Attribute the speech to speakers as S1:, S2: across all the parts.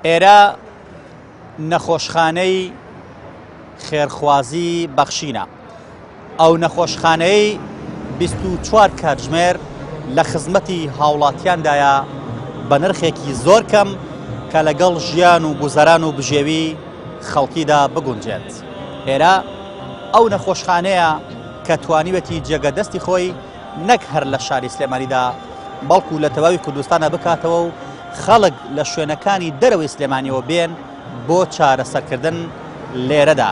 S1: ئێرە نەخۆشخانەی خێرخوازی بەخشینە. ئەو نەخۆشخانەیەی 24 کاتژمێر لە خزمەتی هاوڵاتیاندایە بە نرخێکی زۆر کەم کە لەگەڵ ژیان و گوزەران و بژێوی خەڵکیدا بگونجێت. ئێرە ئەو نەخۆشخانەیە کە توانیوێتی جێگە دەستی خۆی نەک هەر لە شاری سلێمانیدا بەڵکو لە تەواوی کوردستانە بکاتەوە و خەڵک لە شوێنەکانی دەرەوەی سلێمانیەوە بێن بۆ چارەسەرکردن لێرەدا.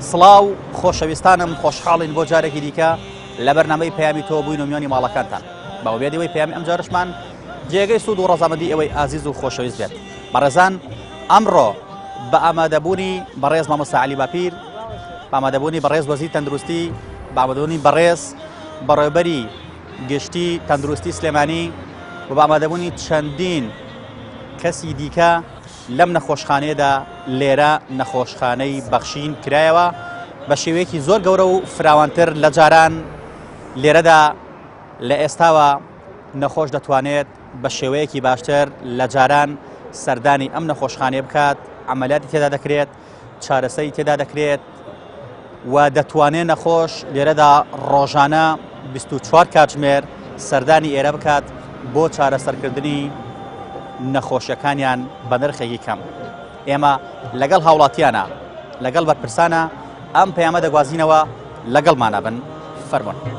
S1: سڵاو خۆشەویستانم خۆشحاڵین بۆ جارێکی دیکە لە بەرنامەی پەیامی تۆ بووین و میوانی ماڵەکانتان بە ئومێدی پەیامی ئەم جارشمان جێگەی سوود و ڕەزامەندی ئێوەی ئازیز و خۆشەویست بێت. بەڕێزان ئەمڕۆ بە ئامادەبوونی بەڕێز مامۆستا عەلی باپیر، بە ئامادەبوونی بەڕێز وەزیر تەندروستی، بە ئامادەبوونی بەڕێز بەڕێوەبەری گشتی تەندروستی سلێمانی و بە ئامادەبوونی چەندین کەسی دیکە لەم نەخۆشخانەیەدا لێرە نەخۆشخانەی بەخشین کرایەوە بە شێوەیەکی زۆر گەورە و فراوانتر لە جاران لێرەدا لە ئێستاوە نەخۆش دەتوانێت بە شێوەیەکی باشتر لە جاران سەردانی ئەم نەخۆشخانەیە بکات، عەمەلیاتی تێدا دەکرێت، چارەسەری تێدا دەکرێت و دەتوانێت نەخۆش لێرەدا ڕۆژانە 24 کاتژمێر سەردانی ئێرە بکات بۆ چارەسەرکردنی نەخۆشیەکانیان بە نرخێکی کەم. ئێمە لەگەڵ هاوڵاتیانە لەگەڵ بەرپرسانە ئەم پەیامە دەگوازینەوە لەگەڵمانە بن فەرمونون.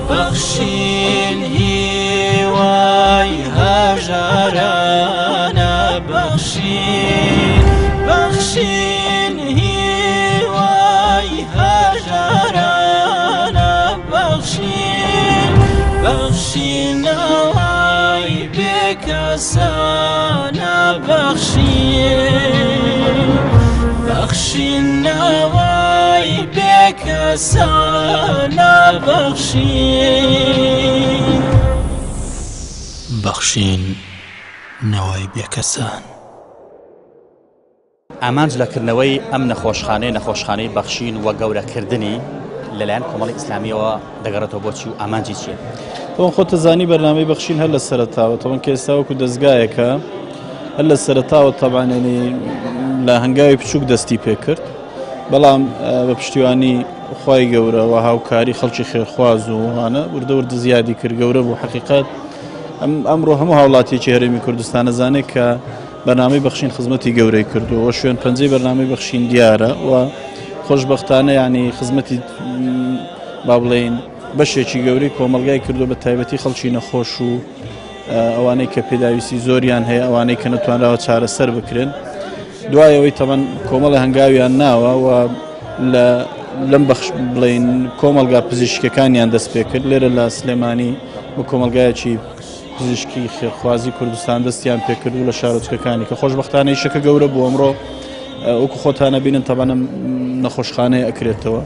S2: بەخشین هیوای هەژارانە بەخشین بەخشین هیوای هەژارانە بەخشین بەخشین نەوای بێکەسانە بەخشین بەخشین نەوای بێکەسانە بەخشین. بەخشین نەوای بێکەسان.
S1: ئامانج لە کردنەوەی ئەم نەخۆشخانەیە، نەخۆشخانەی بەخشین و گەورەکردنی لەلایەن کۆمەڵی ئیسلامییەوە دەگەڕێتەوە بۆ چی و ئامانجی چییە؟
S3: تەوان خۆت دەزانی بەرنامەی بەخشین هەر لە سەرەتاوە تەوان کە ئێستا وەکو دەزگایەکە هەر لە سەرەتاوە تەبعەن یعنی لە هەنگاوی بچووک دەستی پێکرد بەڵام بە پشتیوانی خوای گەورە و هاوکاری خەڵکی خێرخواز و وانە وردە وردە زیادی کرد گەورە بوو حەقیقەت ئەم ئەمڕۆ هەموو هاوڵاتیەکی هەرێمی کوردستان ئەزانێت کە بەرنامەی بەخشین خزمەتی گەورەی کردووە و شوێن پەنجەی بەرنامەی بەخشین دیارە و خۆشبەختانە ینی خزمەتی با بڵێین بەشێکی گەورەی کۆمەلگای کردو بە تایبەتی خەڵکی نەخۆش و ئەوانەی کە پێداویستی زۆریان هەیە ئەوانەی کە نەتوانراوە چارەسەر بکرێن دوای ئەوەی تەمەن کۆمەڵە هەنگاویان ناوە و لە لەم بەخش بڵین کۆمەلگا پزیشکەکانیان دەست پێ کرد لێرە لە سلێمانی بە کۆمەلگایەکی پزیشکی خێرخوازی کوردستان دەستیان پێکرد و لە شارۆچکەکانی کە خۆشبەختانە ئیشەکە گەورە بوو ئەمڕۆ وەکو خۆتانە بینن تەبانم نەخۆشخانەیە ئەکرێتەوە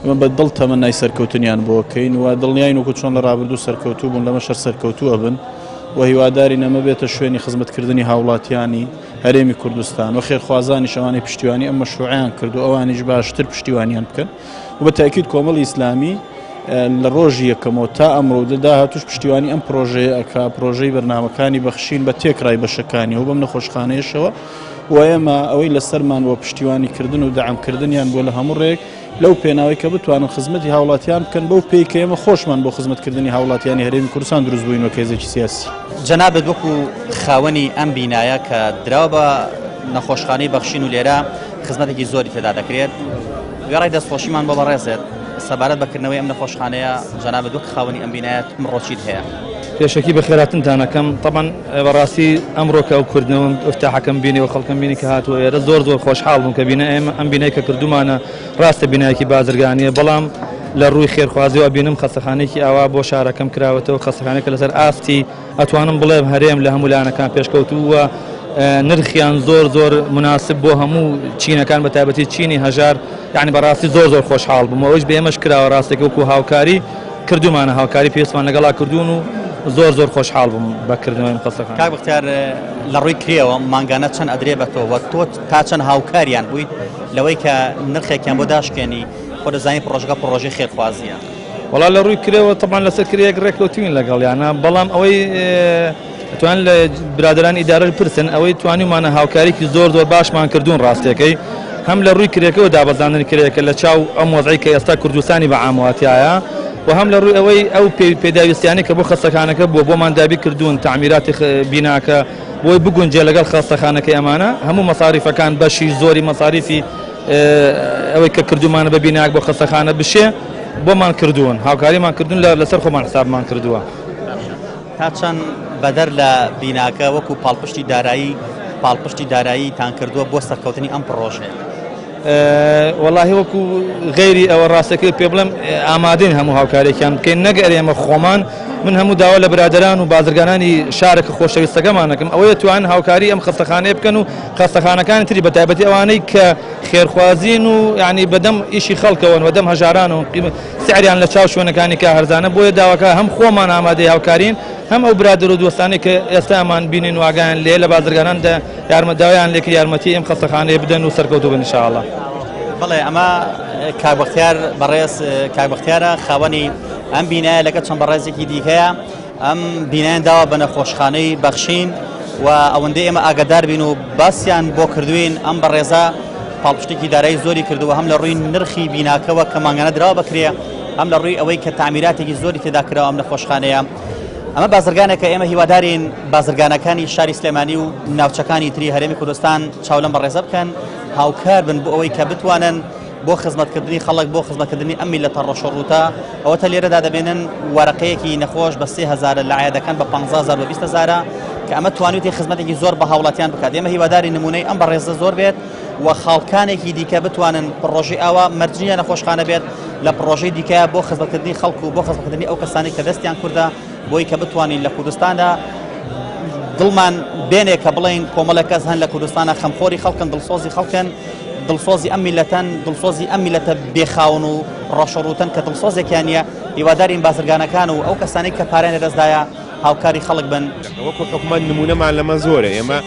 S3: ئەمە بە دڵ تەمەنای سەرکەوتنیان بۆکەین و دڵنیاین وەکو چۆن لە ڕابردوو سەرکەوتوو بوون لەمە شەر سەرکەوتوو ئەبن و هیوادارین ئەمە بێتە شوێنی خزمەتکردنی هاوڵاتیانی هەرێمی کوردستان و خێرخوازانیش ئەوانەی پشتیوانی ئەم مەشروعیان کرد و ئەوانیش باشتر پشتیوانیان بکەن و بە تاکید کۆمەڵی ئیسلامی لە ڕۆژی یەکەمەوە تا ئەمڕۆ و لە داهاتووش پشتیوانی ئەم پرۆژەیە ئەکا، پرۆژەی بەرنامەکانی بەخشین بە تێکڕای بەشەکانی و بەم نەخۆشخانەیەشەوە و ئێمە ئەوەی لەسەرمان بۆ پشتیوانی کردن و دەعم کردنیان بۆ لە هەموو ڕێک لەو پێناوەی کە بتوانن خزمەتی هاوڵاتیان بکەن بەو پێی کە ئێمە خۆشمان بۆ خزمەتکردنی هاوڵاتیانی هەرێمی کوردستان دروست بووین وەک هێزێکی سیاسی.
S1: جەنابت وەکو خاوەنی ئەم بینایە کە دراوە بە نەخۆشخانەی بەخشین و لێرە خزمەتێکی زۆری تێدا دەکرێت، وێڕای دەستخۆشیمان بۆ بەڕێزت سەبارەت بە کردنەوەی ئەم نەخۆشخانەیە، جەنابت وەک خاوەنی ئەم بینایە ئەمڕۆ چیت هەیە؟
S4: پێشەکی بەخێرهاتنتان ئەکەم، تەبعەن بەڕاستی ئەمڕۆ کە ئەو کردنەوەم ئیفتاحەکەم بینی و خەڵکم بینی کە هاتووە ئێرە زۆر زۆر خۆشحاڵ بووم کە بینا ئێمە ئەم بینای کە کردوومانە ڕاستە بینایەکی بازرگانییە بەڵام لە ڕووی خێرخوازیەوە ئەبینم خەستەخانەیەکی ئاوا بۆ شارەکەم کراوەتەوە خەستەخانەیەکە لەسەر ئاستی ئەتوانم بڵێم هەرێم لە هەموو لایەنەکان پێشکەوتووە نرخیان زۆر زۆر مناسب بۆ هەموو چینەکان بە تایبەتی چینی هەژار یعنی بەڕاستی زۆر زۆر خۆشحاڵ بووم ئەوەیش بە ئێمەش کراوە ڕاستێک وەکو هاوکاری کردومانە هاوکاری پێویستمان لەگەڵا کردوون و زۆر زۆر خۆشحاڵ بووم بە کردنەوەی ئەم خەستەخانە.
S1: کاک بەختیار لە ڕووی کرێوە مانگانە چەند ئەدرێ بە تۆ و تۆ تا چەند هاوکاریان بوویت لەوەی کە نرخێکیان بۆ داشکێنی خۆ دەزانی پڕۆژەکە پڕۆژەی خێرخوازییە؟
S4: وەڵا لە ڕووی کرێوە تەبعەن لەسەر کرێیەک ڕێککەوتوین لەگەڵیانە بەڵام ئەوەی توان لە برادەرانی ئیدارەش بپرسن ئەوەی توانیومانە هاوکاریکی زۆر زۆر باشمان کردوون ڕاستیەکەی هەم لە ڕووی کرێکەوە دابەزاندنی کرێکە لە چاو ئەم وەزعی کە ئێستا کوردستانی بە عامواتیایە و هەم لە ڕووی ئەوەی ئەو پێداویستیانەی کە بۆ خەستەخانەکە بووە بۆمان دابی کردوون تەعمیراتی بیناکە بۆی بگونجێ لەگەڵ خەستەخانەکەی ئەمانە هەموو مەساریفەکان بەشی زۆری مەساریفی ئەوەی کە کردومانە بە بیناک بۆ خەستەخانە بشێ بۆمان کردوون هاوکاریمان کردوون لەسەر خۆمان حسابمان کردووە.
S1: تا چەند بەدەر لە بیناکە وەکو پاڵپشتی دارایی پاڵپشتی داراییتان کردووە بۆ سەرکەوتنی ئەم پڕۆژەیە؟
S4: وەڵاهی وەکو غەیری ئەوە ڕاستەکەی پێ بڵێم ئامادەین هەموو هاوکارێکیان بکەین نەک ئەرێ ئێمە خۆمان من هەموو داوا لە برادەران و بازرگانانی شارەکە خۆشەویستەکەمان ئەکەم ئەوەیە توان هاوکاری ئەم خەستەخانەیە بکەن و خەستەخانەکانی تری بە تایبەتی ئەوانەی کە خێرخوازین و یعنی بەدەم ئیشی خەڵکەوەن بەدەم هەژاران و سعریان لە چاو شوێنەکانی کە هەرزانە بۆیە داواکە هەم خۆمان ئامادەی هاوکارین هەم ئەو برادەر و دۆستانەی کە ئێستا ئەمان بینین و ئاگایان لێ لە بازرگانان دە یارمە داوایان لێکرد یارمەتی ئەم خەستەخانەیە بدەن و سەرکەوتوو بن ان شاء اللە.
S1: بەڵێ ئەمە کاک بەختیار بەڕێز کاک بەختیارە خاوەنی ئەم بینایە لەگەڵ چەند بەڕێزێکی دیکەیە ئەم بینایان داوە بە نەخۆشخانەی بەخشین و ئەوەندەی ئێمە ئاگادار بین و باسیان بۆ کردوین ئەم بەڕێزە پاڵپشتێکی دارایی زۆری کردووە هەم لە ڕووی نرخی بیناکەوە کە مانگانە دراوە بەکرێ هەم لە ڕووی ئەوەی کە تعمیراتێکی زۆری تێدا کراوە ئەم نەخۆشخانەیە ئەمە بازرگانێکە ئێمە هیوادارین بازرگانەکانی شاری سلێمانی و ناوچەکانی تری هەرێمی کوردستان چاو لەم بەڕێزە بکەن هاوکار بن بۆ ئەوەی کە بتوانن بۆ خزمەتکردنی خەڵک بۆ خزمەتکردنی ئەم میللەتە ڕەشۆڕووتە ئەوەتە لێرەدا دەبێنن وەرەقەیەکی نەخۆش بە سێ هەزارە لە عیادەکان بە 15 هەزار بە 20 هەزارە کە ئەمە توانیوتی خزمەتێکی زۆر بە هاوڵاتیان بکات ئێمە هیواداری نمونەی ئەم بەڕێزە زۆر بێت و خاڵکانێکی دیکە بتوانن پڕۆژەی ئاوا مەرج نییە نەخۆشخانە بێت لە پڕۆژەی دیکە بۆ خزمەتکردنی خەڵک و بۆ خزمەتکردنی ئەو کەسانی کە دەستیان کوردە بۆی کە بتوانین لە کوردستاندا دڵمان بێنێ کە بڵێین کۆمەڵێک کەس هەن لە کوردستانە خەمخۆری خەڵکن دڵسۆزی خەڵکن دڵسۆزی ئەم میلەتەن دڵسۆزی ئەم میلەتە بێخاون و ڕەشەڕوتەن کە دڵسۆزێکیان نییە هیوادارین بازرگانەکان و ئەو کەسانەی کە پارەیان لەدەستدایە هاوکاری خەڵک بن.
S5: وەکو حکومەت نمونەمان لەمە زۆرە ئێمە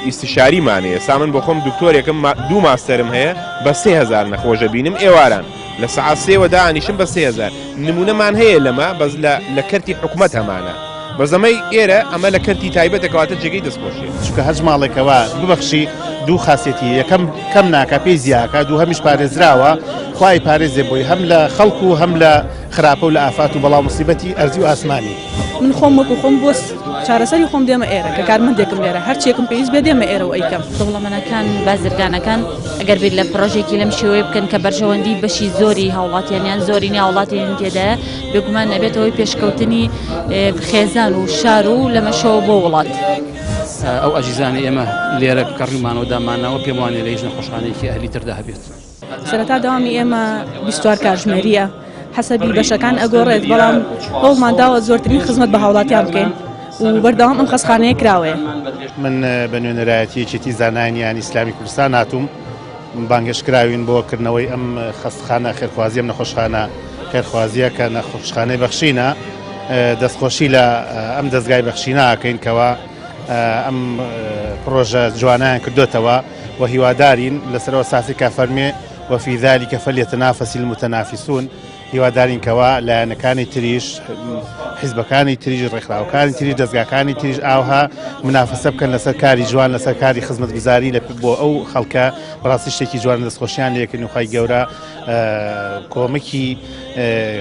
S5: ئیستیشاریمان هەیە سا من بۆخۆم دکتۆرێکم دوو ماستەرم هەیە بە 3000 نەخۆشە بینم ئێواران لە سەعات سێوە دانیشم بە 3000 نمونەمان هەیە لەمە بەس لە لە کەرتی حکومەت هەمانە بەس ئەمەی ئێرە ئەمە لە کەرتی تایبەتە کەواتە جێگەی دەستخۆشیە.
S6: چونکە هەچ ماڵێکەوە ببەخشی دوو خاسێتی هەیە یەکەم کەم ناکا پێی زیاکا دووهەمیش پارێزراوە خوا ئەیپارێزێ بۆی هەم لە خەڵک و هەم لە خراپە و لە ئافات و بەڵا و موسیبەتی ئەرزی و ئاسمانی.
S7: من خۆم وەکو خۆم بۆ چارەسەری خۆم دێمە ئێرە کە کارمەندێکم لێرە هەرچیەکم پێویست بێ دێمە ئێرە و ئەیکەم.
S8: دەوڵەمەنەکان، بازرگانەکان ئەگەر بیر لە پڕۆژێکی لەم شێوەیە بکەن کە بەرژەوەندی بەشی زۆری هاوڵاتیان یان زۆرینەی هاوڵاتیانی تێدایە، بێگومان ئەبێتە هۆی پێشکەوتنی خێزان و شار و لەمەشەوە بۆ وڵات.
S9: ئەو ئەزیزانەی ئێمە لێرە کەڕیومانەوە دامانناوە پێم وانیە لە هیچ نەخۆشخانەیەکی ئەهلی تردا هەبێت.
S7: سەرەتا دەوامی ئێمە 24 کاتژمێرییە، حەسەبی بەشەکان ئەگۆڕێت، بەڵام هەوڵمان داوە زۆرترین خزمەت بە هاوڵاتیان بکەین و بەردەوام ئەم خەستخانەیە کراوەیە.
S6: من بە نوێنەرایەتی یەکێتی زانایانی ئیسلامی کوردستان هاتووم، بانگهێشتکراوین بۆ کردنەوەی ئەم خەستخانە خێرخوازیە، ئەم نەخۆشخانە خێرخوازیە کە نەخۆشخانەی بەخشینە. دەستخۆشی لە ئەم دەزگای بەخشینە ئەکەین کەوا ئەم پڕۆژە جوانیان کردوتەوە و هیوادارین لەسەرەوە ساسی کە فەرمێ وفی ذلك فليتنافس المتنافسون هیوادارین کەوا لایەنەکانی تریش حیزبەکانی تریش ڕێکخراوەکانی تریش دەزگاکانی تریش ئاوها منافسە بکەن لەسەر کاری جوان لەسەر کاری خزمەتگوزاری لە بۆ ئەو خەڵکە بەڕاستی شتێکی جوان دەستخۆشیان لێکردن و خوای گەورە کۆمەکی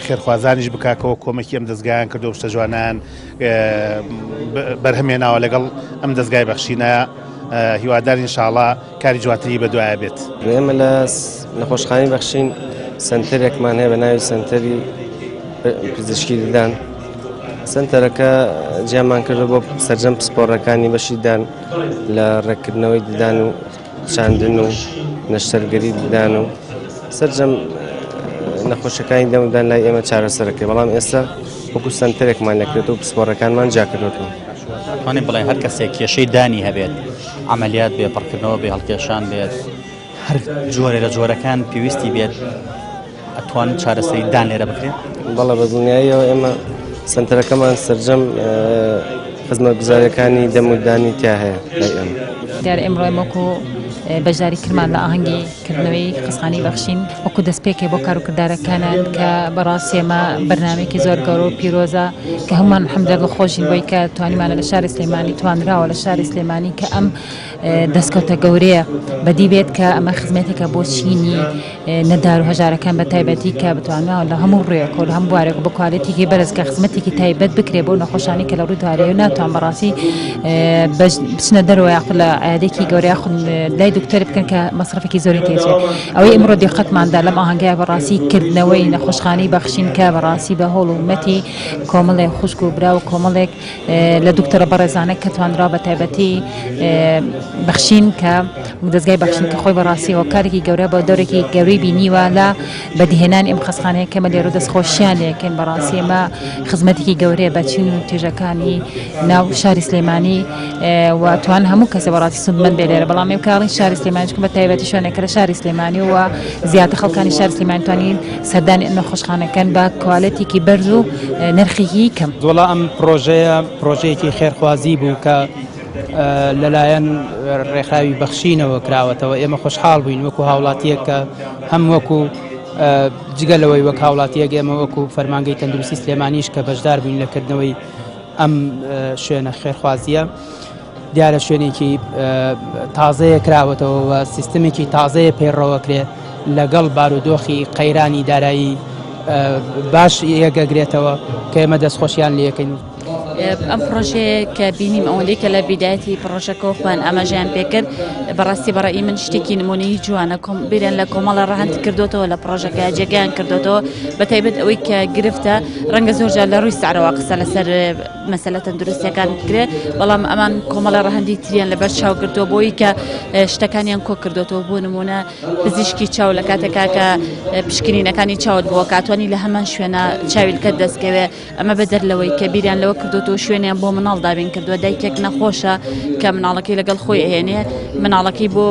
S6: خێرخوازانیش بکاکەوە کۆمەکی ئەم دەزگایان کردو شتە جوانیان بەرهەمێناوە لەگەڵ ئەم دەزگای بەخشینە هیوادارین ان شاءاللە کاری جوانتری بەدوایە بێت.
S10: ئێمە لە نەخۆشخانەی بەخشین سەنتەرێکمان هەیە بە ناوی سەنتەری پزیشکی ددان. سەنتەرەکە جیامان کردو بۆ سەرجەم پسپۆڕەکانی بەشی ددان لە ڕێککردنەوەی ددان و چاندن و نەشتەرگەری ددان و سەرجەم نەخۆشەکانی دەمودان لای ئێمە چارەسەرەکەی بەڵام ئێستا وەکو سەنتەرێکمان لەکرێت و پسپۆڕەکانمان جیاکردوەوە.
S1: توانین بڵێن هەر کەسێک کێشەی دانی هەبێت عملیات بێ پڕکردنەوە بێ هەڵکێشان بێت هەر جۆرە لە جۆرەکان پێویستی بێت ئەتوان چارەسەری دان لێرە بکرێت؟
S10: بەڵێ بە دڵنیاییەوە ئێمە سەنتەرەکەمان سەرجەم خزمەتگوزاریەکانی دەم و دانی تیا هەیە لای ئێمە.
S11: دیارە ئێمڕۆ ئێمە وەکو بەشداری کردمان لە ئاهەنگی کردنەوەی خەستخانەی بەخشین وەکو دەستپێکێ بۆ کاروکردارەکانیان کە بەڕاستی ئێمە بەرنامەیەکی زۆر گەورە و پیرۆزە کە هەمومان الحمدلله دڵخۆشین بۆی کە توانیمانە لە شاری سلێمانی توانراوە لە شاری سلێمانی کە ئەم دەستکەوتە گەورەیە بەدی بێت کە ئەمە خزمەتێکە بۆ چینی نەدار و هەژارەکان بە تایبەتی کە بتوانراوە لە هەموو ڕوویەک و لە هەموو بوارێک و بە کوالێتیکی بەرز کە خزمەتێکی تایبەت بکرێ بۆ نەخۆشانی کە لە ڕووی دارایی و ناتوان بەڕاستی بچنە دەرەوە یاخود لە عیادێکی گەورە یاخود لای دکتۆر بکەن کە مەسرەفێکی زۆری تێچێت ئەوەی ئمڕۆ دیقەتماندا لەم ئاهەنگەیە بەڕاستی کردنەوەی نەخۆشخانەی بەخشین کە بەڕاستی بە هۆڵ و مەتی کۆمەڵێک خوشک و برا و کۆمەڵێک لە دکتۆرە بەڕێزانە کە توانرا بە تایبەتی بەخشین کە دەستگای بەخشین کە خۆی بەڕاستی هۆکارێکی گەورە بە دەورێکی گەورەی بینیوە لە بەدیهێنانی ئەم خەستخانەیە کەمە لێرە دەستخۆشیان لێکەین بەڕاستی ئێمە خزمەتێکی گەورەیە بە چین و توێژەکانی ناو شاری سلێمانی و توان هەموو کەسە بەڕاستی سوودمەند بێ لێرە بەڵام ئێمە کاڵین شاری سلێمانی چونکە بە تایبەتی شوێنێکە لە شاری سلێمانی و زیاتر خەڵکانی شاری سلێمانی توانین سەردانی ئەم نەخۆشخانەکەن بە کوالێتێکی بەرز و نرخێکی کەم.
S12: وەڵا ئەم پڕۆژەیە پڕۆژەیەکی خێرخوازی بوو کە لەلایەن ڕێکخراوی بەخشینەوە کراوەتەوە ئێمە خۆشحاڵ بووین وەکو هاوڵاتیەک کە هەم وەکو جگە لەوەی وەک هاوڵاتیەک ئێمە وەکو فەرمانگەی تەندروستی سلێمانیش کە بەشدار بووین لە کردنەوەی ئەم شوێنە خێرخوازیە دیارە شوێنێکی تازەیە کراوەتەوە و سیستمێکی تازەیە پەیڕەوەکرێ لەگەڵ بارودۆخی قەیرانی دارایی باش یەکەگرێتەوە کە ئێمە دەستخۆشیان لەکەین.
S8: ئەم پڕۆژەیە کە بینیم ئەوەندەی کە لە بیدایەتی پڕۆژەکەەوە خۆیان ئاماژەیان پێکرد بەڕاستی بەڕێی من شتێکی نمونەیی جوانە کۆم بیریان لە کۆمەڵە ڕەهەند کردوتەوە لە پڕۆژەکە جێگەیان کردوتەوە بە تایبەت ئەوەی کە گرفتە ڕەنگە زۆر جار لە ڕووی سعرەوە قسە لەسەر مەسەلە تەندروستیەکان بکرێت بەڵام ئەمان کۆمەڵە ڕەهەندی تریان لەبەر چاو گرتووە بۆی کە شتەکانیان کۆ کردوتەوە بۆ نمونە پزیشکی چاو لە کاتێکا کە پشکنینەکانی چاوت بۆ کاتوانی لە هەمان شوێنە چاویلکەت دەستکەوێ ئەمە بەدەر لەوەی کە بیریان لەوە کردوتەوە شوێنیان بۆ مناڵ دابین کردووە دایکێک نەخۆشە کە مناڵەکەی لەگەڵ خۆی ئەهێنێ مناڵەکەی بۆ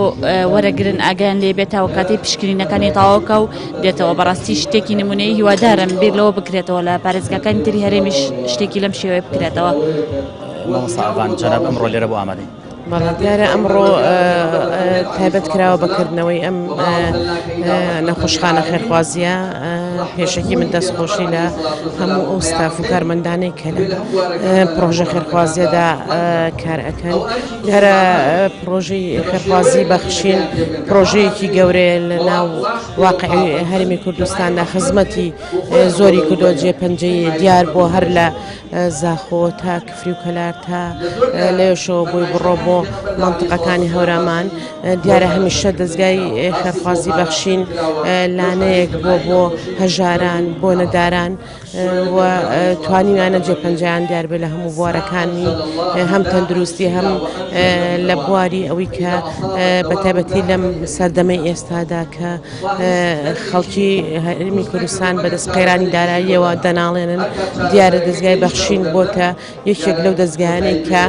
S8: وەرەگرن ئاگیان لێ بێت تاوە کاتەی پشکنینەکانی تاوەکە و دێتەوە بەڕاستی شتێکی نمونەی هیوادارم بیر لەوە بکرێتەوە لە پارێزگاکانی تری هەرێمیش شتێکی لەم شێوەیە بکرێتەوە.
S1: مامۆستا ئاڤان جەناب ئەمڕۆ لێرە بۆ ئامادەین.
S13: بەڵێ دیارە ئەمڕۆ تایبەت کراوە بە کردنەوەی ئەم نەخۆشخانە خێرخوازیە پێشەکی من دەستخۆشی لە هەموو ئەو ستاف و کارمەندانەی کە لە پرۆژە خێرخوازیەدا کار ئەکەن دیارە پرۆژەی خێرخوازی بەخشین پرۆژەیەکی گەورەیە لە ناو واقعی هەرمی کوردستاندا خزمەتی زۆری کردووە جێ پەنجەی دیار بۆ هەر لە زاخۆ تا کفری و کەلار تا لەوێشەوە بۆی بڕۆ بۆ مەنتقەکانی هەورامان دیارە هەمیشە دەزگای خێرخوازی بەخشین لانەیەک بۆ بۆ هەژاران بۆ نەداران و توانیویانە جێ پەنجەیان دیار بێ لە هەموو بوارەکانی هەم تەندروستی هەم لە بواری ئەوەی کە بە تایبەتی لەم سەردەمەی ئێستادا کە خەڵکی هەرێمی کوردستان بەدەست قەیرانی داراییەوە دەناڵێنن دیارە دەزگای بەخشین بۆتە یەکێک لەو دەزگایانەی کە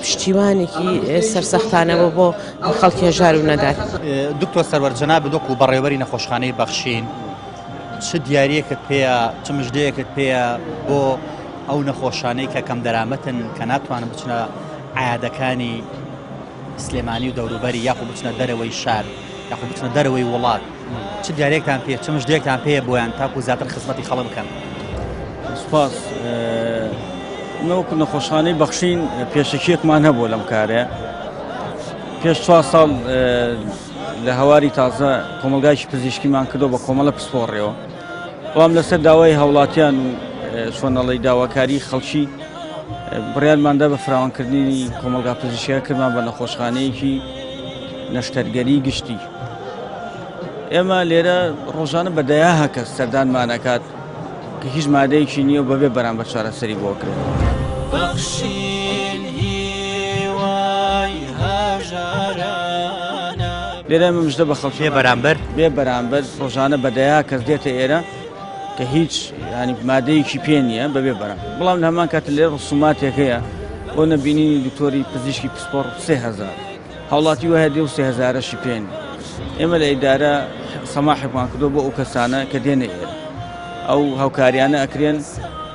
S13: پشتیوانێکی سەرسەختانە بۆ بۆ خەڵکی هەژار و نەدار.
S1: دکتۆر سەروەر جەنابت وەکو بەڕێوەبەری نەخۆشخانەی بەخشین چ دیاریەکت پێیە چ مژدەیەکت پێیە بۆ ئەو نەخۆشانەی کە کەم دەرامەتن کە ناتوانن بچنە عیادەکانی سلێمانی و دەوروبەری یاخو بچنە دەرەوەی شار یاخو بچنە دەرەوەی وڵات چ دیارێکتان پێ چ مژدەیەکتان پێیە بۆیان تاکو زیاتر خزمەتی خەڵک بکەن؟
S14: سوپاس ئمە وەکو نەخۆشخانەی بەخشین پێشەکیەکمان هەبوو لەم کارە پێش چوار ساڵ لە هەواری تازە کۆمەلگایکی پزیشکیمان کردو بە کۆمەڵە پسپۆڕیەوە بەڵام لەسەر داوای هاوڵاتیان و چۆنەڵی داواکاری خەڵکی بڕیارماندا بە فراوانکردنی کۆمەلگا پزیشکە کردمان بە نەخۆشخانەیەکی نەشتەرگەری گشتی ئێمە لێرە ڕۆژانە بە دەیاها کەس سەردانمانەکات کە هیچ مادەیەکی نییە و بەبێ بەرامبەر چارەسەری بۆ کرێت.
S2: بەخشین هیوای هەژارانە.
S14: لێرە ئێمە مژدە بە خەڵکی
S1: بێ بەرامبەر؟
S14: بێ بەرامبەر ڕۆژانە بە دەیا کەس دێتە ئێرە کە هیچ ینی مادەیەکی پێ نییە بەبێ بەرام بەڵام لە هەمان کات لێرە ڕسوماتێک هەیە بۆ نەبینینی دکتۆری پزیشکی پسپۆڕ 3000 هاوڵاتی وایە دێ و سێ هەزارەشی پێ نیە. ئێمە لە ئیدارە سەماحێکمان کردووە بۆ ئەو کەسانە کە دێنە ئێرە. ئەو هاوکاریانە ئەکرێن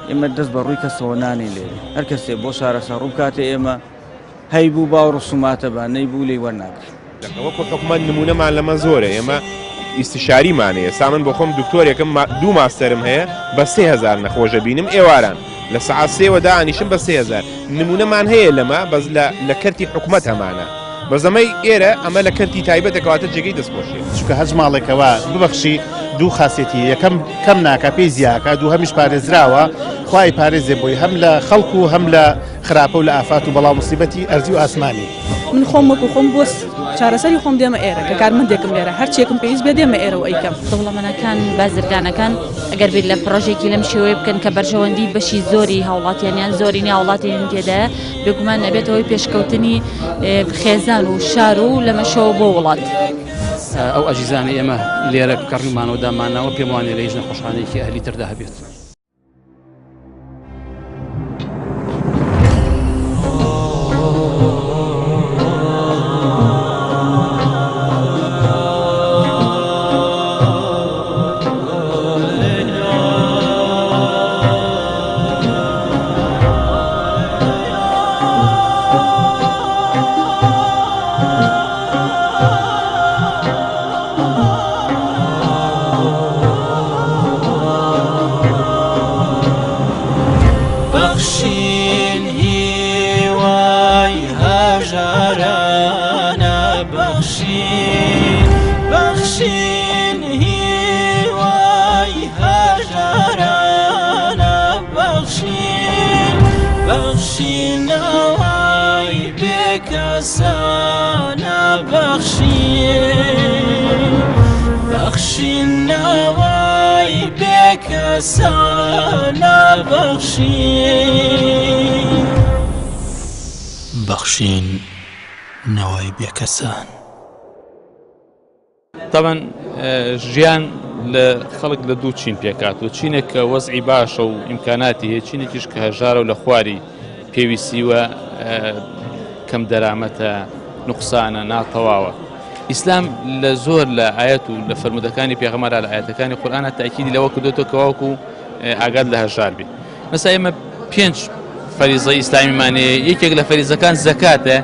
S14: ئێمە دەست بە ڕووی کەسەوە نانێن لێرە. هەر کەسێ بۆ چارەسەر ڕوو بکاتە ئێمە هەیبوو با و ڕسوماتە با نەیبوو لێی وەرناگرین.
S5: وەکو حکومەت نمونەمان لەمە زۆرە ئێمە ئیستیشاریمان هەیە سا من بۆ خۆم دکتۆرێکم دوو ماستەرم هەیە بە 3000 نەخۆشە بینم ئێواران لە سەعات سێوە دانیشم بە 3000 نمونەمان هەیە لەمە بەس لە لە کەرتی حکومەت هەمانە بەس ئەمەی ئێرە ئەمە لە کەرتی تایبەتە کەواتە جێگەی دەستخۆشیە.
S6: چونکە هەچ ماڵێکەوە ببەخشی دوو خاسێتی یەکەم کەم ناکا پێی زیاکا دووهەمیش پارێزراوە خوا ئەیپارێزێ بۆی هەم لە خەڵک و هەم لە خراپە و لە ئافات و بەڵا و موسیبەتی ئەرزی و ئاسمانی.
S7: من خۆم وەکو خۆم بۆ چارەسەری خۆم دێمە ئێرە کە کارمەندێکم لێرە هەرچیەکم پێویست بێ دێمە ئێرە و ئەیکەم.
S8: دەوڵەمەنەکان، بازرگانەکان ئەگەر بیر لە پڕۆژێکی لەم شێوەیە بکەن کە بەرژەوەندی بەشی زۆری هاوڵاتیان یان زۆرینەی هاوڵاتیانی تێدایە، بێگومان ئەبێتە هۆی پێشکەوتنی خێزان و شار و لەمەشەوە بۆ وڵات.
S9: ئەو ئەزیزانەی ئێمە لێرە کەڕیومانەوە دامانناوە پێم وانیە لە هیچ نەخۆشخانەیەکی ئەهلی تردا هەبێت.
S2: بەخشین هیوای هەژارانە بەخشین بەخشین هیوای هەژارانە بەخشین بەخشین نەوای بێکەسانە بەخشین بەخشین نەوای بێکەسانە بەخشین. بەخشین نەوای بێکەسان.
S15: تەبعەن ژیان لە خەڵک لە دوو چین پێکهاتووە، چینێک کە وەزعی باشە و ئیمکاناتی هەیە، چینێکیش کە هەژارە و لە خواری پێویستی و کەم دەرامەتە، نوقسانە، ناتەواوە. ئیسلام لە زۆر لە ئایەت و لە فەرموودەکانی پێغەمبەرا لە ئایەتەکانی قورئانا تەئکیدی لەوە کردووەتەوە کە واوەکو ئاگات لە هەژار بی. مەسا ئێمە پێنج فەریزەی ئیسلامیمان هەیە یەکێک لە فەریزەکان زەکاتە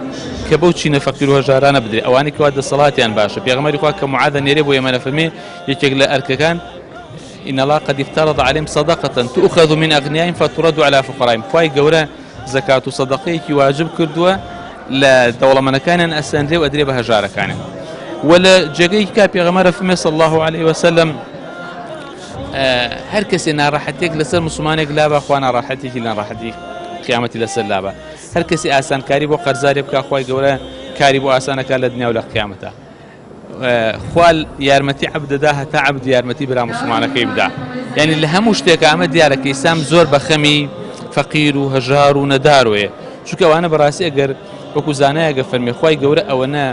S15: کە بەو چینە فەقیر و هەژارانە بدرێت ئەوانەی کەوا دەسەڵاتیان باشە پێغەمبەری خوا کە معاذ نێرێ بۆ ئێمە نەفەرمێ یەکێک لە ئەرکەکان إن الله قد افترض عليهم صدقة تؤخذ من أغنيائهم فترد على فقرائهم خوای گەورە زەکات و سەدەقەیەکی واجب کردووە لە دەوڵەمەنەکانیان ئەسەندرێ و ئەدرێ بە هەژارەکانیان و لە جێگەی کا پێغەمبەر فەرمێ صلی الله عليه وسلم هەر کەسێ ناڕەحەتێک لەسەر مسلمانێک لابا خوا ناڕەحەتێکی ناڕەحەتی قیامەتی لەسەر لابا هەر کەسی ئاسانکاری بۆ قەرزارێ بکا خوای گەورە کاری بۆ ئاسانەکە لە دنیا و لە قیامەتە خوا یارمەتی عەبد دەدا هەتا عەبد یارمەتی برا مسلمانەکەی بدا یعنی لە هەموو شتێک ئەمە دیارە کە ئیسلام زۆر بە خەمی فەقیر و هەژار و نەدارۆیە چونکە ئەوانە بەڕاستی ئەگەر وەکو زانایەگە فەرمی خوای گەورە ئەوەنە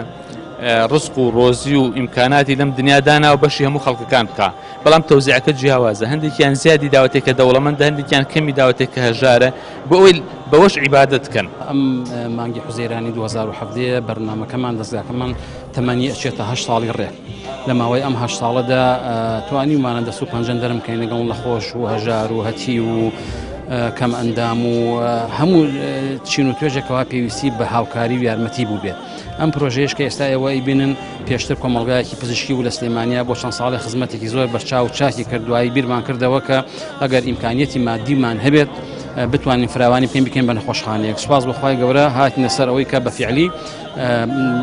S15: ڕزق و ڕۆزی و ئیمکاناتی لەم دنیا دانا و بەشی هەموو خەڵکەکان بکا بەڵام تەوزیعەکە جیاوازە هەندێکیان زیادی داوەتێ کە دەوڵەمەندە هەندێکیان کەمی داوەتێ کە هەژارە بۆ ئەوەی بەوەش عیبادەت کەن.
S9: ئەم مانگی حوزەیرانی 2017 بەرنامەکەمان دەزگاکەمان تەمەنی ئەچێتە هەشت ساڵی ڕێ لە ماوەی ئەم هەشت ساڵەدا توانیومانە دەست و پەنجەن دەرم بکەین لەگەڵ نەخۆش و هەژار و هەتی و کەم ئەندام و هەموو چین و توێژێکەوە پێویستی بە هاوکاری و یارمەتی بوو بێت. ئەم پرۆژەیەش کە ئێستا ئێوە ئەیبینن پێشتر کۆمەڵگایەکی پزیشکی بوو لە سلێمانیا بۆ چەند ساڵێ خزمەتێکی زۆر بەرچاو و چاکی کرد دوایی بیرمان کردەوە کە ئەگەر ئیمکانیەتی مادیمان هەبێت بتوانین فراوانی بکەین بکەین بە نەخۆشخانەیەک سوپاس بۆ خوای گەورە هاتینە سەر ئەوەی کە بە فیعلی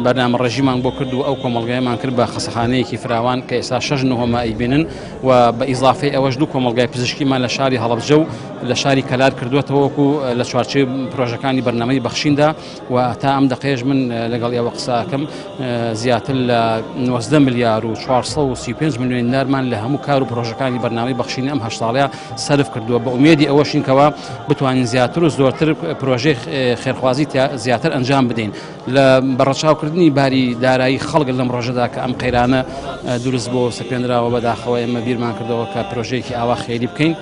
S9: بەرنامە ڕێژیمان بۆ کرد و ئەو کۆمەڵگایمان کرد بە خەسەخانەیەکی فراوان کە ئێستا شەش نهۆمە ئەیبینن و بە ئیزافەی ئەوەش دوو کۆمەڵگای پزیشکیمان لە شاری هەڵەبجە و لە شاری کەلار کردووەتەوە وەکو لە چوارچێوەی پرۆژەکانی بەرنامەی بەخشیندا و تا ئەم دەقەیەش من لەگەڵ ئێوە قسە ئەکەم زیاتر لە 90 ملیار و 435 ملیۆن دینارمان لە هەموو کار و پرۆژەکانی بەرنامەی بەخشینی ئەم هەشت ساڵەیە سەرف کردووە بە ئومێدی ئەوەشین کەوا بتوانین زیاتر و زۆرتر پرۆژەی خێرخوازی زیاتر ئەنجام بدەین لە بەڕەچاوکردنی باری دارایی خەڵک لەم ڕۆژەدا کە ئەم قەیرانە دروست بۆ سەپێنراوە بەداخەوە ئێمە بیرمان کردەوە کە پرۆژەیەکی ئاوا خێری بکەین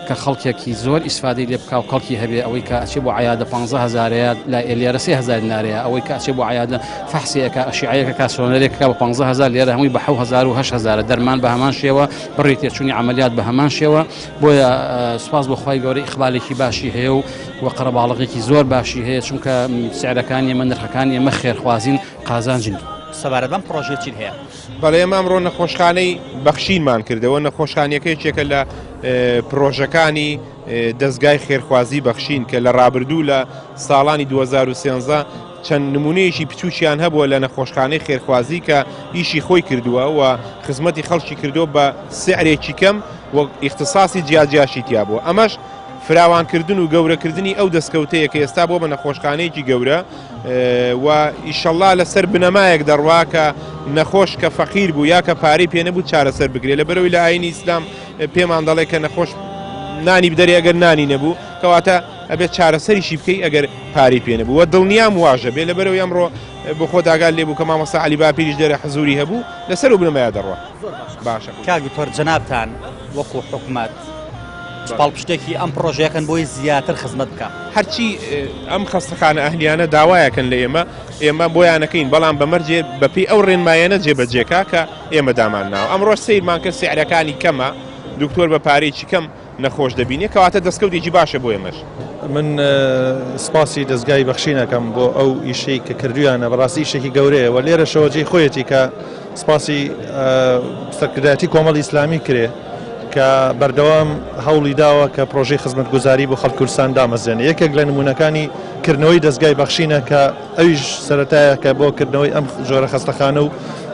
S9: کە خەڵکێکی زۆر ئیسفادەی لێ بکا و کەڵکی هەبێ ئەوەی کە ئەچێ بۆ عیادە 15 هەزارەیە لای لێرە سێ هەزار دینارەیە ئەوەی کە ئەچێ بۆ عیادە فەحسێکە ئەشیعەیەکە کا سۆنەرێکە بە 15 هەزار لێرە هەمووی بە 7 هەزار و 8 هەزارە دەرمان بە هەمان شێوە بڕی تێچوونی عەمەلیات بە هەمان شێوە بۆیە سوپاس بۆ خوای گەورە ئیقبالێکی باشی هەیە و و قەرەباڵغێکی زۆر باشی هەیە چونکە سعرەکانی ئێمە نرخەکانی ئێمە خێرخوازین قازانج نین.
S1: سەبارەت بەم پڕۆژەیە چیت هەیە؟
S5: بەڵێ ئێمە ئەمڕۆ نەخۆشخانەی بەخشینمان کردەوە، نەخۆشخانەکە یەکێکە لە پڕۆژەکانی دەزگای خێرخوازی بەخشین کە لە ڕابردوو لە ساڵانی 2013 چەند نمونەیەکی بچووکیان هەبووە لە نەخۆشخانەی خێرخوازی کە ئیشی خۆی کردووە و خزمەتی خەڵکی کردووە بە سعرێکی کەم و ئیختساسی جیاجیاشی تیا بووە ئەمەش فراوانکردن و گەورەکردنی ئەو دەستکەوتەیە کە ئێستا بۆ بە نەخۆشخانەیەکی گەورە و ئیشەڵا لەسەر بنەمایەک دەڕوا کە نەخۆش کە فەقیر بوو یا کە پارەی پێ نەبوو چارەسەر بکرێت لەبەرەوەی لە ئاینی ئیسلام پێمان دەڵێ کە نەخۆش نانی بدەرێ ئەگەر نانی نەبوو کەواتە ئەبێت چارەسەریشی بکەی ئەگەر پارەی پێ نەبوو وە دڵنیام واژە بێ لەبەرەوەی ئەمڕۆ بۆ خۆت ئاگات لێ بوو کە مامۆستا عەلی باپیریش لێرە حزوری هەبوو لەسەر ئەو بنەمایە دەڕوا باشە.
S1: کاک دکتۆر جەنابتان وەکو حکومەت چ پاڵپشتێکی ئەم پڕۆژەیەکەن بۆی زیاتر خزمەت بکا؟
S5: هەرچی ئەم خەستەخانە ئەهلیانە داوایەکەن لە ئێمە ئێمە بۆیانەکەین بەڵام بە مەرجێ بەپێی ئەو ڕێنمایەنە جێبەجێکا کە ئێمە دامان ناوە ئەمڕۆش سەیرمان کرد سعرەکانی کەمە دکتۆر بە پارەیەکی کەم نەخۆش دەبینێ کەواتە دەستکەوتێکی باشە بۆ ئێمەش.
S3: من سپاسی دەزگای بەخشین ئەکەم بۆ ئەو ئیشەی کە کردویانە بەڕاستی ئیشێکی گەورەیە و لێرەشەوە جێی خۆیەتی کە سپاسی سەرکردایەتی کۆمەڵی ئیسلامی کرێ کە بەردەوام هەوڵی داوە کە پرۆژەی خزمەتگوزاری بۆ خەڵک کوردستان دامەزرێنێ یەکێک لە نمونەکانی کردنەوەی دەزگای بەخشینە کە ئەویش سەرەتایە کە بۆ کردنەوەی ئەم جۆرە خەستەخانە و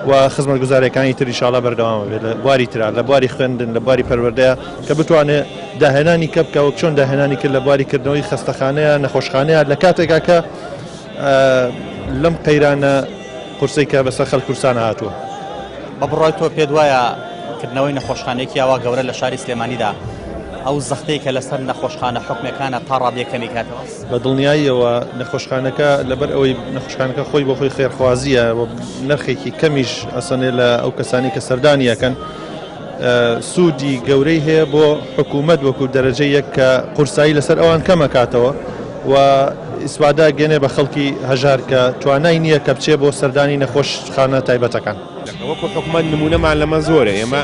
S3: و خزمەتگوزاریەکانی تر ئینشاڵا بەردەوامە بێت لە بواری ترا لە بواری خوێندن لە بواری پەروەردەیە کە بتوانێت داهێنانی کە بکە وەک چۆن داهێنانی کرد لە بواری کردنەوەی خەستەخانەیە نەخۆشخانەیە لە کاتێکا کە لەم قەیرانە قورسەی کە بەسەر خەڵک کوردستان هاتووە.
S1: بە بڕوای تۆ پێت وایە کردنەوەی نەخۆشخانەیەکی ئاوا گەورە لە شاری سلێمانیدا ئەو زەختەی کە لەسەر نەخۆشخانە حکومیەکانە تا ڕادەیەک کەمی کاتەوە؟
S3: بە دڵنیاییەوە نەخۆشخانەکە لەبەر ئەوەی نەخۆشخانەکە خۆی بۆ خۆی خێرخوازییە و نرخێکی کەمیش ئەسەنێ لە ئەو کەسانی کە سەردانی ئەکەن سوودی گەورەی هەیە بۆ حکوومەت وەکو دەرەجە یەک کە قورسایی لەسەر ئەوان کەمەکاتەوە و ئیسفادە گەێنێ بە خەڵکی هەژار کە توانای نییە کە بچێ بۆ سەردانی نەخۆشخانە تایبەتەکان.
S5: وەکو حکومەت نمونەمان لەمە زۆرە ئێمە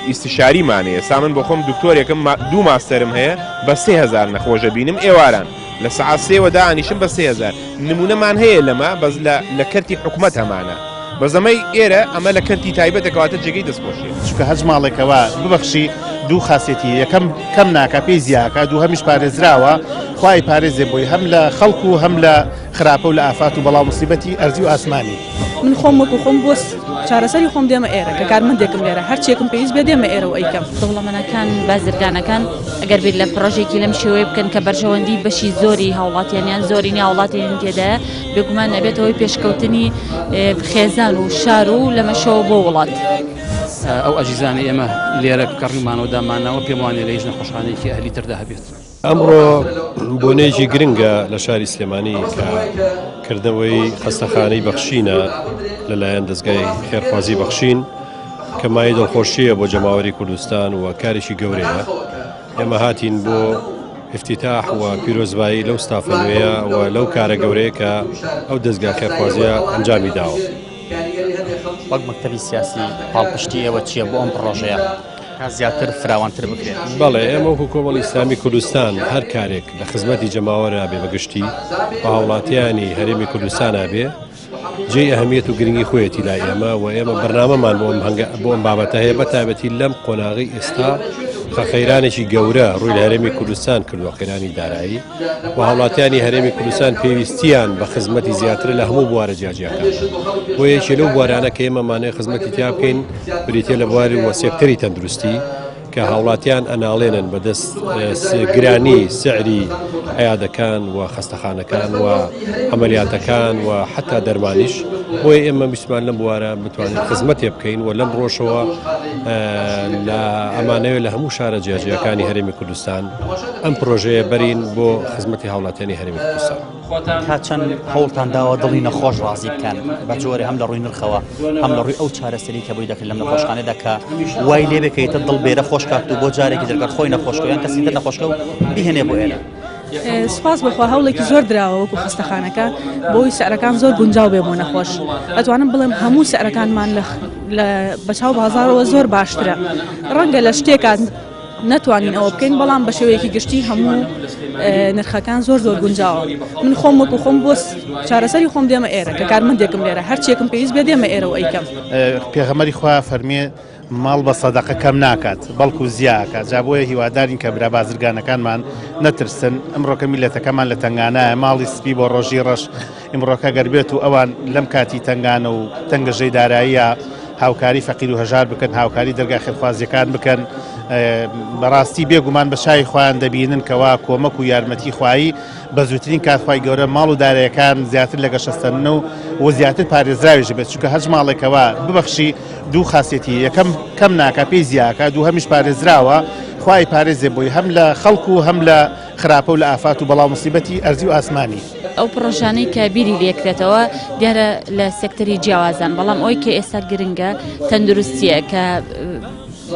S5: ئیستیشاریمان هەیە ئێستا من بۆخۆم دکتۆرێکم دوو ماستەرم هەیە بە 3000 نەخۆش دەبینم ئێواران لە سەعات سێوە دانیشم بە 3000 نمونەمان هەیە لەمە بەس لە لە کەرتی حکومەت هەمانە بەس ئەمەی ئێرە ئەمە لە کەرتی تایبەتە کەواتە جێگەی دەستخۆشیە.
S6: چونکە هەچ ماڵێکەوە ببەخشی دوو خاسێتی یەکەم کەم ناکا پێی زیاکا دووهەمیش پارێزراوە خوای پارێزێ بۆی هەم لە خەڵک و هەم لە خراپە و لە ئافات و بەڵا و موسیبەتی ئەرزی و ئاسمانی.
S7: من خۆم وەکو خۆم بۆ چارەسەری خۆم دێمە ئێرە کە کارمەندێکم لێرە هەرچیەکم پێویست بێ دێمە ئێرە و ئەیکەم.
S8: دەوڵەمەنەکان، بازرگانەکان ئەگەر بیر لە پڕۆژێکی لەم شێوەیە بکەن کە بەرژەوەندی بەشی زۆری هاوڵاتیان یان زۆرینەی هاوڵاتیانی تێدایە، بێگومان ئەبێتە هۆی پێشکەوتنی خێزان و شار و لەمەشەوە بۆ وڵات.
S9: ئەو ئەزیزانەی ئێمە لێرە کەڕیومانەوە دامانناوە پێم وانیە لە هیچ نەخۆشخانەیەکی ئەهلی تردا هەبێت.
S16: ئەمڕۆ بۆنەیەکی گرنگە لە شاری سلێمانی کە کردنەوەی خەستەخانەی بەخشینە لەلایەن دەزگای خێرخوازی بەخشین کە مایەی دڵخۆشییە بۆ جەماوەری کوردستان و کارێکی گەورەیە. ئێمە هاتین بۆ ئیفتیتاح و پیرۆزبایی لەو ستافە نوێیە و لەو کارە گەورەیە کە ئەو دەزگا خێرخوازیە ئەنجامی داوە.
S1: وەک مەکتەبی سیاسی پاڵپشتی ئێوە چییە بۆ ئەم پڕۆژەیە؟ تا زیاتر فراوانتر بکرێت.
S16: بەڵێ ئێمە وەکو کۆمەڵی ئیسلامی کوردستان هەر کارێک لە خزمەتی جەماوەرا بێ بە گشتی و هاوڵاتیانی هەرێمی کوردستانا بێ جێی ئەهمیەت و گرنگی خۆیەتی لای ئێمە و ئێمە بەرنامەمان بۆ ئەم هەنگە بۆ ئەم بابەتە هەیە بە تایبەتی لەم قۆناغی ئێستا کە قەیرانێکی گەورە ڕووی لە هەرێمی کوردستان کردووە قەیرانی دارایی و هاوڵاتیانی هەرێمی کوردستان پێویستیان بە خزمەتی زیاترە لە هەموو بوارە جیاجیاکان بۆ یەکێ لەو بوارانە کە ئێمە مانەوێ خزمەتی تیا بکەین بریتیە لە بواری و سێکتەری تەندروستی کە هاوڵاتیان ئەناڵێنن بەدەست گرانی سعری عیادەکان و خەستەخانەکان و عەمەلیاتەکان و حەتا دەرمانیش بۆیە ئێمە ویستمان لەم بوارە بتوانین خزمەتێ بکەین و لەم ڕۆژەوە لە ئەمانەوێت لە هەموو شارە جیاجیاکانی هەرێمی کوردستان ئەم پرۆژەیە بەرین بۆ خزمەتی هاوڵاتیانی هەرێمی کوردستان.
S1: تا چەند هەوڵتان داوە دڵی نەخۆش ڕازی بکەن بە جۆرێ هەم لە ڕووی نرخەوە هەم لە ڕووی ئەو چارەسەری کە بۆی دەکرێت لەم نەخۆشخانەدا کە وای لێ بکەیتە دڵ بێرە خۆش کات و بۆ جارێکی تر گەر خۆی نەخۆشکە یان کەسی تر نەخۆشکە و بیهێنێ بۆ ئێرە.
S7: سوپاس بۆخوا هەوڵێکی زۆر دراوە وەکو خەستەخانەکە بۆی سعرەکان زۆر گونجاو بێ بۆ نەخۆش ئەتوانم بڵێم هەموو سعرەکانمان لە بەچاو بازارەوە زۆر باشترە ڕەنگە لە شتێکان نەتوانین ئەوە بکەین بەڵام بە شێوەیەکی گشتی هەموو نرخەکان زۆر زۆر گونجاوە من خۆم وەکو خۆم بۆ چارەسەری خۆم دێمە ئێرە کە کارمەندێکم لێرە هەرچێکم پێویست بێ دێمە ئێرە و ئەیکەم.
S6: پێغەمبەری خوا فەرمی ماڵ بە سەدەقە کەم ناکات بەڵکو زیاکات جا بۆیە هیوادارین کە برا بازرگانەکانمان نەترسن ئەمڕۆکە میلەتەکەمان لە تەنگانایە ماڵی سپی بۆ ڕۆژی ڕەش ئیمڕۆکە گەر بێت و ئەوان لەم کاتی تەنگانە و تەنگەژەی داراییە هاوکاری فەقیر و هەژار بکەن هاوکاری دەرگا خێرخوازیەکان بکەن بەڕاستی بێگومان بە چاوی خۆیان دەبینن کەوا کۆمەک و یارمەتی خوایی بە زووترین کات خوای گەورە ماڵ و دارایەکان زیاتر لە گەشەسەندن و و زیاتر پارێزراویش بێت چونکە هەچ ماڵێکەوە ببەخشی دوو خاصێتی یەکەم کەم ناکا پێی زیاکە دوو هەمیش پارێزراوە خوای پارێزێ بۆی هەم لە خەڵک و هەم لە خراپە و لە ئافات و بەڵا موسیبەتی ئەرزی و ئاسمانی.
S8: ئەو پڕۆژانەی کە بیری لێکرێتەوە دیارە لە سێکتەری جیاوازان، بەڵام ئەوەی کە ئێستا گرنگە تەندروستییە کە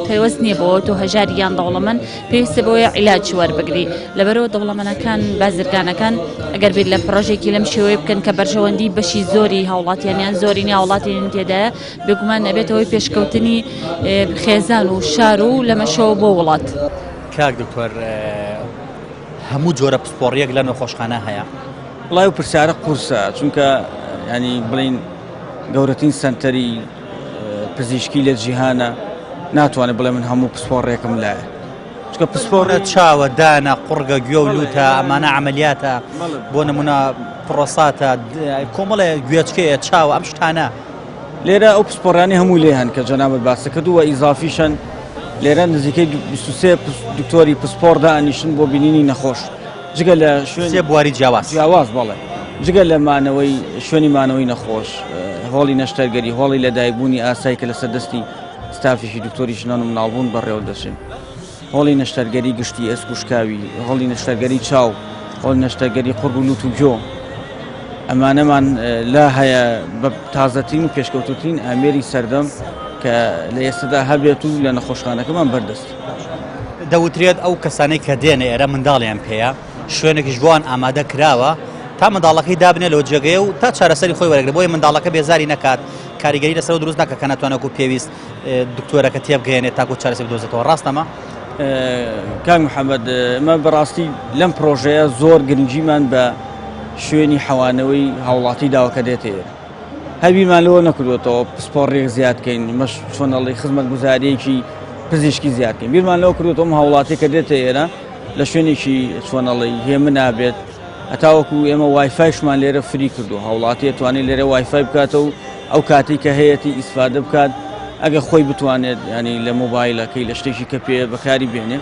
S8: پەیوەست نییە بەوە تۆ هەژاری یان دەوڵەمەند پێویستە بەوەی عیلاج وەربگری لەبەرەوە دەوڵەمەنەکان بازرگانەکان ئەگەر بیر لە پڕۆژێکی لەم شێوەیە بکەن کە بەرژەوەندی بەشی زۆری هاوڵاتیان یان زۆرینەی هاوڵاتیان تێدایە بێگومان ئەبێتەوەی پێشکەوتنی خێزان و شار و لەمەشەوە بۆ وڵات.
S1: کاک دکتۆر هەموو جۆرە پسپۆڕیەک لە نەخۆشخانە هەیە؟
S14: وڵای و پرسیارە قورسە چونکە ینی بڵین گەورەترین سنتەری پزیشکی لە جیهانە ناتوانێت بڵێ من هەموو پسپۆڕێکم لایە
S1: چکە پسپۆڕە چاوە دانە قوڕگە گوێ و لوتە ئەمانە عملیاتە بۆ نمونە پرۆساتە کۆمەڵێ گوێچکەیە چاوە ئەم شتانە
S14: لێرە ئەو پسپۆڕانی هەموو لێ هەن کە جەنابت باسە کرد و ئیزافیشن لێرە نزیکەی 23 دکتۆری پسپۆڕ دانیشن بۆ بینینی نەخۆش جگە لە شوێن
S1: سێ بواری جیاواز
S14: جیاواز بەڵێ جگە لە مانەوەی شوێنی مانەوەی نەخۆش هۆڵی نەشتەرگەری هۆڵی لەدایکبوونی ئاسایی کە لەسەر دەستی ستافێکی دکتۆری ژنان و مناڵبوون بەڕێوە دەچن هۆڵی نەشتەرگەری گشتی ئێسک و شکاوی، هۆڵی نەشتەرگەری چاو، هۆڵی نەشتەرگەری قوڕگ و لوت و گوێ، ئەمانەمان لا هەیە بە تازەترین و پێشکەوتوترین ئامێری سەردەم کە لە ئێستادا هەبێت و لە نەخۆشخانەکەمان بەردەست.
S1: دەوترێت ئەو کەسانەی کە دێنە ئێرە منداڵیان پێیە، شوێنێکیش بۆیان ئامادە کراوە تا منداڵەکەی دابنێ لەو جێگەیە و تا چارەسەری خۆی وەرەگرێت، بۆیە منداڵەکە بێزاری نەکات، کاریگەری لەسەر دروست نەکات کە ناتوانێت وەکو پێویست دکتۆرەکە تێبگەیەنێت تاکو چارەسەر بدۆزێتەوە ڕاستە ئەمە؟
S14: کاک محەممەد ئمە بەڕاستی لەم پرۆژەیە زۆر گرنگیمان بە شوێنی حەوانەوەی هاوڵاتی داوە کە دێتە ئێرە هەبیمان لەوە نەکردوێتەوە پسپۆڕێک زیادکەین مەش چۆنەڵی خزمەت گوزاریەکی پزیشکی زیادکەین بیرمان لەوە کردوێتەوە هاوڵاتی کە دێتە ئێرە لە شوێنێکی چۆنەڵی هێمن نابێت هەتاوەکو ئێمە وایفایشمان لێرە free کردو هاوڵاتی ئەتوانێت لێرە وایفای بکاتەوە ئەو کاتەی کە هەیەتی ئیسفادە بکات ئەگە خۆی بتوانێت ینی لە مۆبایلەکەی لە شتێکی کە پێ بەکاری بێنێ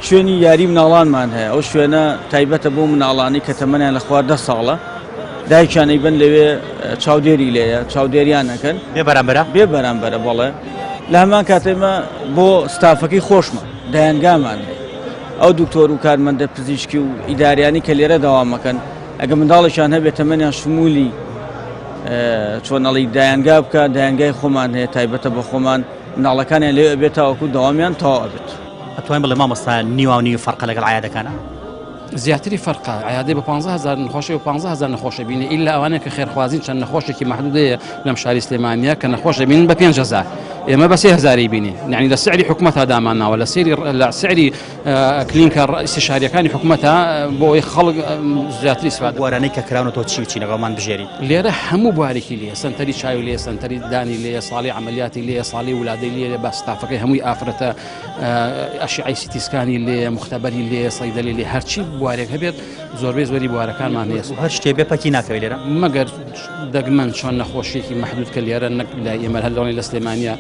S14: شوێنی یاری مناڵانمان هەیە ئەو شوێنە تایبەتە بۆ مناڵانی کە تەمەنیان لە خوار ده ساڵە دایکیان ئەیبەن لەوێ چاودێری لێیە چاودێریان ئەکەن
S1: بێ بەرامبەرە
S14: بێ بەرامبەرە بەڵێ لە هەمان کاتێمە بۆ ستافەکەی خۆشمان دایانگامان هەیە ئەو دکتۆر و کارمەندە پزیشکی و ئیداریانی کە لێرە دەوامەکەن ئەگە منداڵێکیان هەبێت تەمەنیان شمولی چۆن ئەڵی دایانگا بکە دایانگای خۆمان هەیە تایبەتە بە خۆمان مناڵەکانیان لێ ئەبێت تاوەکو دەوامیان تەواو ئەبێت.
S1: ئەتوانین بڵێ مامۆستا نیواو نیو فەرقە لەگەڵ عیادەکانە؟
S9: زیاتری فەرقە عیادەی بە 15000 نەخۆشی و 15000 نەخۆشە بینی ئیلا ئەوانەیە کە خێرخوازین چەند نەخۆشێکی مەحدودەیە لەم شاری سلێمانیە کە نەخۆش دەبینن بە 5000 ئێمە بە 3000 بینی یعنی لە سعری حکومەتا دامانناوە لە سری لە سعری کلینکە ئیستیشاریەکانی حکومەتە بۆ ئەوەی خەڵک زیاتر ئیسفادە
S1: بوارانەی کە کراونەتەوە چی و چی لەگەڵمان بژێری؟
S9: لێرە هەموو بوارێکی لێیە سەنتەری چاوی لێیە سەنتەری دانی لێیە ساڵی عەمەلیاتی لێیە ساڵی ولادەی لێیە بە ستافەکەی هەمووی ئافرەتە ئەشیعەی سیتی سکانی لێیە مختبەری لێیە سەیدەلی لێ هەرچی بوارێک هەبێت زۆربەی زۆری بوارەکانمان هەیە
S1: هەر شتێ بێ پەکی ناکەوێت لێرە
S9: مەگەر دەگمەن چۆن نەخۆشیێکی مەحدود کە لێرە نەک لای ئێمە هەر لەوانەیە لە سلێمانیە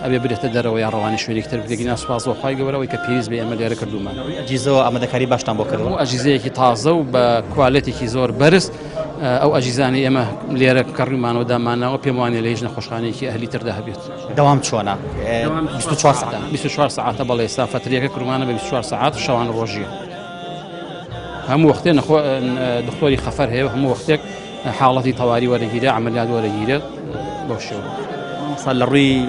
S9: ئەبێ برێتە دەرەوە یا ڕەوانی شوێنێکی تر بکرێت گینا سوپاس بۆ خوای گەورە ئەوەی کە پێویست بێ ئێمە لێرە کردوومانە.
S1: لە ڕووی ئەجیزەوە ئامادەکاری باشتان بۆ کردووە؟
S9: هەموو ئەجیزەیەکی تازە و بە کوالێتێکی زۆر بەرز ئەو ئەجیزانەی ئێمە لێرە کڕیومانەوە دامانناوە پێم وانیە لە هیچ نەخۆشخانەیەکی ئەهلی تردا هەبێت.
S1: دەوام چۆنە؟ 24 سەعاتە؟
S9: 24 سەعاتە بەڵێ ئێستا فەترەیەکە کردوومانە بە 24 سەعات شەوانە ڕۆژیە. هەموو وەختێ دکتۆری خەفەر هەیە و هەموو وەختێک حاڵەتی تەواری وەرەگیرێ عملیات وەرەگیرێت بەو شێوە.
S1: مامۆستا لە ڕووی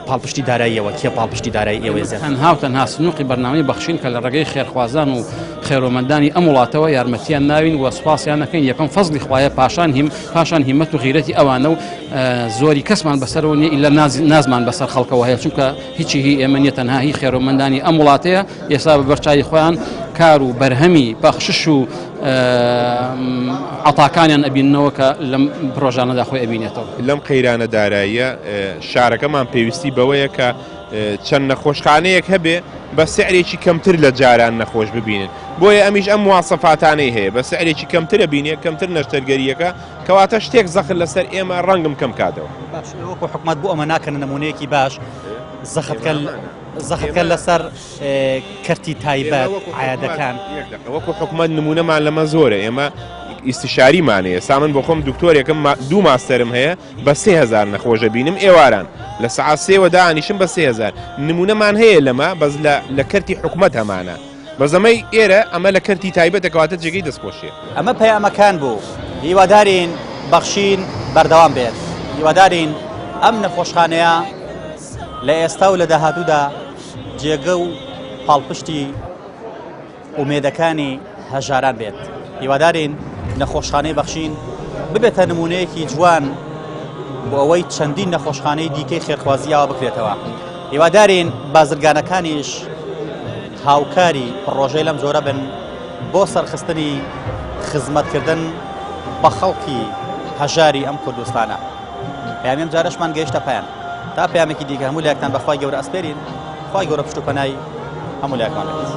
S1: پاڵپشتی داراییەوە کێ پاڵپشتی دارایی ئێوەیە زیاتر؟
S9: تەنها و تەنها سنوقی بەرنامەی بەخشین کە لە ڕێگەی خێرخوازان و خێرۆمەندانی ئەم وڵاتەوە یارمەتیان ناوین و سوپاسیان ئەکەین یەکەم فەزڵی خوایە پاشان هیم پاشان هیمەت و غیرەتی ئەوانە و زۆری کەسمان بەسەرەوە نیە ئیلا نازمان بەسەر خەڵکەوە هەیە چونکە هیچی هی ئێمە نیە تەنها هی خێرۆمەندانی ئەم وڵاتەیە ئێستا بە بەرچاوی خۆیان کار و بەرهەمی بەخشش و عەتاکانیان ئەبیننەوە کە لەم پرۆژانەدا خۆی ئەبینێتەوە.
S5: لەم قەیرانە داراییە شارەکەمان پێویستی بەوەیە کە چەند نەخۆشخانەیەک هەبێ بە سعرێکی کەمتر لە جاران نەخۆش ببینن بۆیە ئەمیش ئەم مواسەفاتانەی هەیە بە سعرێکی کەمترە بینێ کەمتر نەشتەرگەریەکە کەواتە شتێک زەخت لەسەر ئێمە ڕەنگم کەم کاتەوە.
S1: باش وەکو حکومەت بۆ ئەمە ناکەنە نمونەیەکی باش زەخت کەن زەخت کەن لەسەر کەرتی تایبەت عیادەکان.
S5: وەکو حکومەت نمونەمان لەمە زۆرە ئێمە ئیستیشاریمان هەیە سا من بۆ خۆم دکتۆرێکم دوو ماستەرم هەیە بە 3000 نەخۆشە بینم ئێواران لە سەعات سێوە دانیشم بە 3000 نمونەمان هەیە لەمە بەس لە کەرتی حکومەت هەمانە بەس ئەمەی ئێرە ئەمە لە کەرتی تایبەتە کەواتە جێگەی دەستخۆشیە.
S1: ئەمە پەیامەکان بوو هیوادارین بەخشین بەردەوام بێت هیوادارین ئەم نەخۆشخانەیە لە ئێستا و لە داهاتوودا جێگە و پاڵپشتی ئومێدەکانی هەژاران بێت هیوادارین نەخۆشخانەی بەخشین ببێتە نمونەیەکی جوان بۆ ئەوەی چەندین نەخۆشخانەی دیکەی خێرخوازی ئاوا بکرێتەوە هیوادارین بازرگانەکانیش هاوکاری پڕۆژەی لەم جۆرە بن بۆ سەرخستنی خزمەتکردن بە خەڵکی هەژاری ئەم کوردستانە. پەیامی ئەم جارەشمان گەیشتە پایان تا پەیامێکی دیکە هەموو لایەکتان بە خوای گەورە ئەسپێرین خوای گەورە پشت و پەنای هەموو لایەکمان بێت.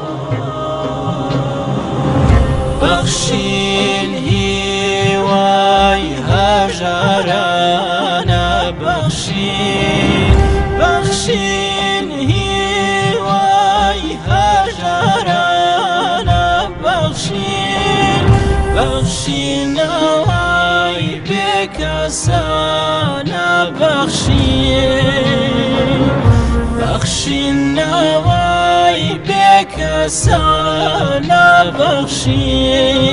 S2: بەخشین هیوای هەژارانە بەخشین بەخشین هیوای هەژارانە بەخشین بەخشین نەوای بێکەسانە بەخشین بەخشین نەوای بێکەسانە بەخشین.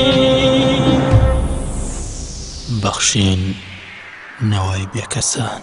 S17: بەخشین نەوای بێکەسان.